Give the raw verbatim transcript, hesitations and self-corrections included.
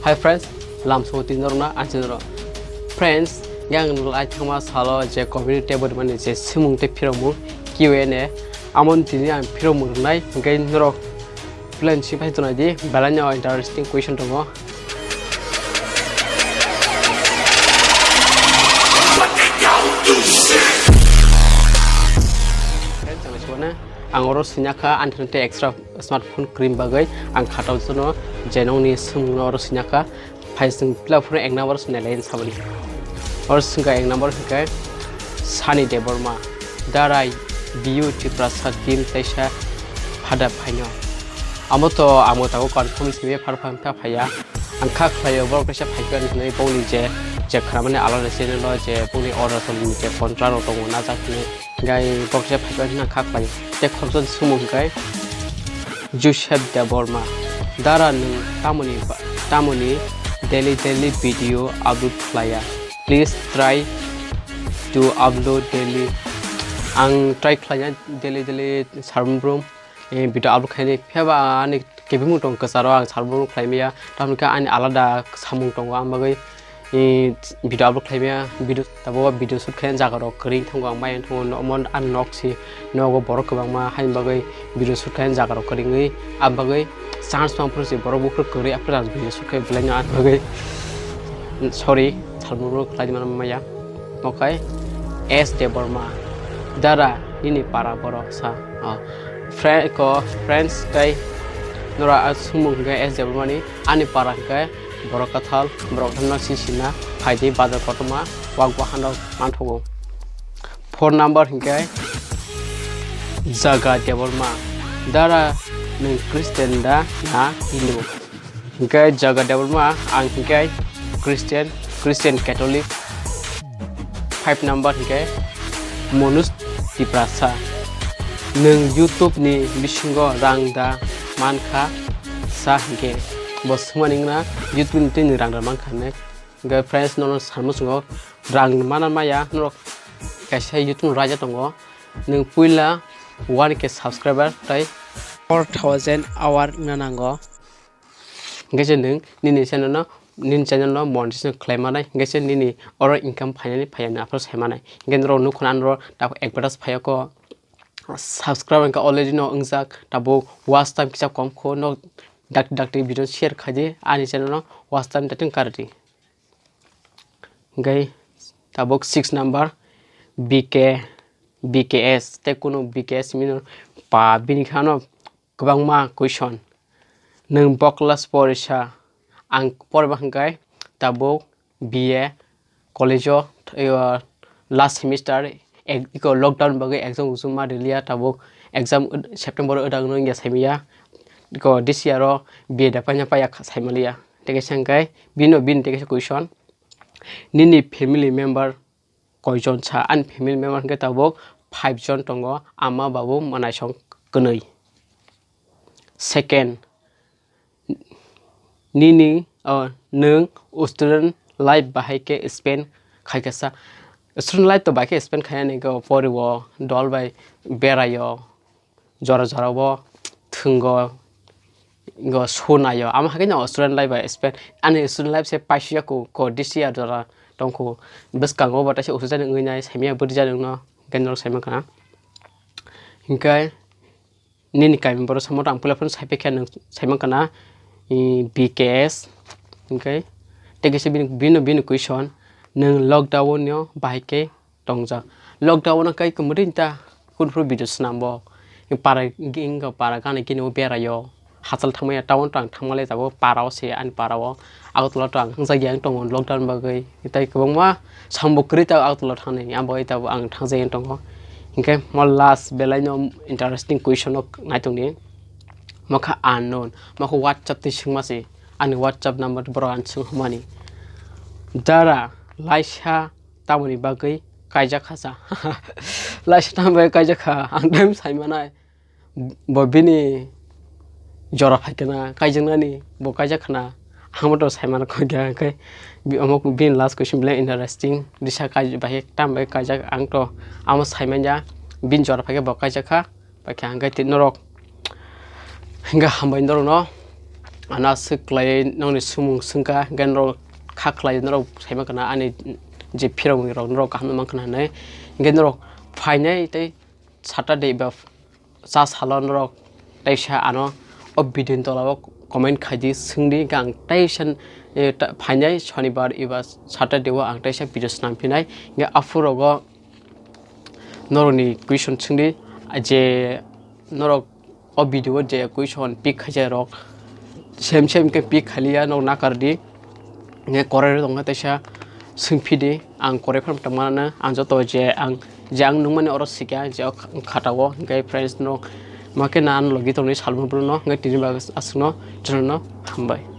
Hi friends, lamsongo tini norokno ang tini norok. Friends, yang lai thangma salo je community tab rimani je simung tei phirokmung Q and A, amoni tini ang phirokmung rwnai, hingke norok plan si phai tongnai di, belai no interesting question tongo. Friends, ang lai sibana, ang oro sinya kha, ang tini tei extra smartphone cream bagwi ang khatao jono je nongni swngmungno oro sinya kha. Phai chwng pila phuru ek number se nailai saboni. Oro swngkha ek number hwnkhe Sani Debbarma, Darai, Biyu Tiprasa team teisa phada phaino. Amo to amo tabuk confirm simi phar phang ta phaiya. Ang kha khlaio borok teisa phaikha hinwi bongni je, je khramani alada channel o je bongni order tongmani je contract rok tongo najak hinwi. Gai boksa phaikha hwnna kha khlai. Tei khoroksa swngmung hwnkhe Joseph Debbarma, Dara nwng tamoni ba-, tamoni daily daily video upload khlaiya? Please try to upload daily. Ang try khlaina daily daily sarbrum eh, video upload khlaini. Phiya ba ani kebengmung tong kwcharo ang sarbrum khlai maya. Tamoni khe ani alada samung tongo ang bagwi. I video upload khlaimaya, video tabuk video shoot khaina jaga rok kwrwi thango, ang maya thango, omo ani nok si nogo borok kwbangma haini bagwi video shoot khaina jaga rok kwrwi wngwi, aboni bagwi chance mang phuru se borok buphuru kwrwi aphuru ang video shoot khai belai no ani bagwi sorry, salmung rok khlai mano maya. Okai S Debbarma, Dara nini para borok sa, oh, friend ko friends tei nora sumung hwnkhe S Debbarma ni. Ani para hwnkhe borok kwthal, borok kwthalno si sina phaidi bazar kotorma wak bahan rok manthogo. Four number hwnkhe Jaga Debbarma, Dara nwng Christian da na Hindu? Hwnkhe Jaga Debbarma ang hwnkhe Christian, Christian Catholic. Five number hwnkhe Manoj Tiprasa. Nwng YouTube ni bisingo rang da mankha sa hwnkhe? Bo swngmani wngna YouTube ni twi nwng rang da mankha hinwi. Hwnkhe friends, nono sanmo chwngo rang mana maya norok kaisa YouTube no raida tongo. Nwng puila one K subscriber tei four thousand hour wngna nango. Hingke se nwng nini channel no, nini channel no monetization khlai manai, hingke se nini oro income phainani phaiya aphuru sai manai. Hingke norok nukho na norok tabuk advertise phaiya kho, subscribe hingke already no wngjak, tabuk watch time kisa kom kho, no dakti dakti video share khaidi, ani channel no watch time dating kardi. Hingke tabuk six number B K, B K S, tei kunu B K S mino pa bini khano kwbangma question. Nwng bo class porisa? Ang porba hwnkhe tabuk B A college o, eh, last semester, ek-, iko lockdown bagwi exam usum ma riliya, tabuk exam ud-, September o wngya saimanya. Iko this year o B A da paina paya kha-, saimaliya. Tei kaisa hwnkhe bino, bini tei kaisa question, nini family member koijon sa? Ani family member hwnkhe tabuk five jon tongo, ama babu mwnaisong kwnwi. Second, nini, oh, nwng student life bahai khe spend khaikha sa? Student life to bahai khe spend khainani, khe poriwo, dol bai beraio, jora jora bo thwngo, go sunaio. Amo hai khe no student life bai spend, ani student life se paisiya ko, ko this year jora tongkho. Bwskango bo taisa ususa wngwi nai, saimanya bwrwi jani wngno, hingke norok saimankha. Hingke nini kami borok samo tang puila phano saipaikha, nwng saimankha na, i, B K S. Hingke tei kaisa bini, bini, bini question, nwng lockdown o bahai khe tongjak. Lockdown o kai kwmwtwi ta kunphru video swnam bo. Para ging para gana gini o beraio. Hachal thangmaya town to ang thangmale tabuk para o se ani para o. Agartala to ang hwnjakya ang tongo lockdown bagwi. Tai kwbangma samung kwrwi ta Agartala thangni. Abo tabuk ang thangjakya tongo. Hinkhe mo last belai no interesting question o naitongni. Mokha unknown. Mokha WhatsApp twi swngma se. Ani WhatsApp number borok ani swng hwnmani. Dara laisa tamoni bagwi kaijak kha sa? Laisa tamoni bagwi kaijak kha, ang tei sai manai. Bo bini jora phai khna, kaijaknani bo kaijak khna, ang bo to sai mana kho kya, hwnkhe bi-, omo bini last question belai interesting, risa kai-, bahai tam bai kaijak, ang to amo sai manya, bini jora phai khe bo kaijak kha. Bai khe hwnkhe tei norok hwnkhe hambai norokno ano aswk khlaiwi nokni swngmung swngkha, hwnkhe norok kha khlai norok saima khna ani je phirogwi rok norok kaham ma khna hinwi, hwnkhe norok phainai tei Saturday ba cha salo norok teisa ano o video ni tola o comment khaidi, swngdi, hwnkhe ang teisa, eh, ta-, phainai Shonibar eba Saturday o ang teisa video swnam phinai, hwnkhe aphuru rogo norokni question swngdi, je norok o video o je question pick khaijak rok same same khe pick khaliya, nok nakar di, hwnkhe korai rok tongkha teisa swngphidi, ang korai phano tongmano ang joto je ang je ang nungmani oro sikha je o khatao, hwnkhe friends no makhe na ano logi tongni salmo bruno, hwnkhe tini bagwi aswkno jotono hambai.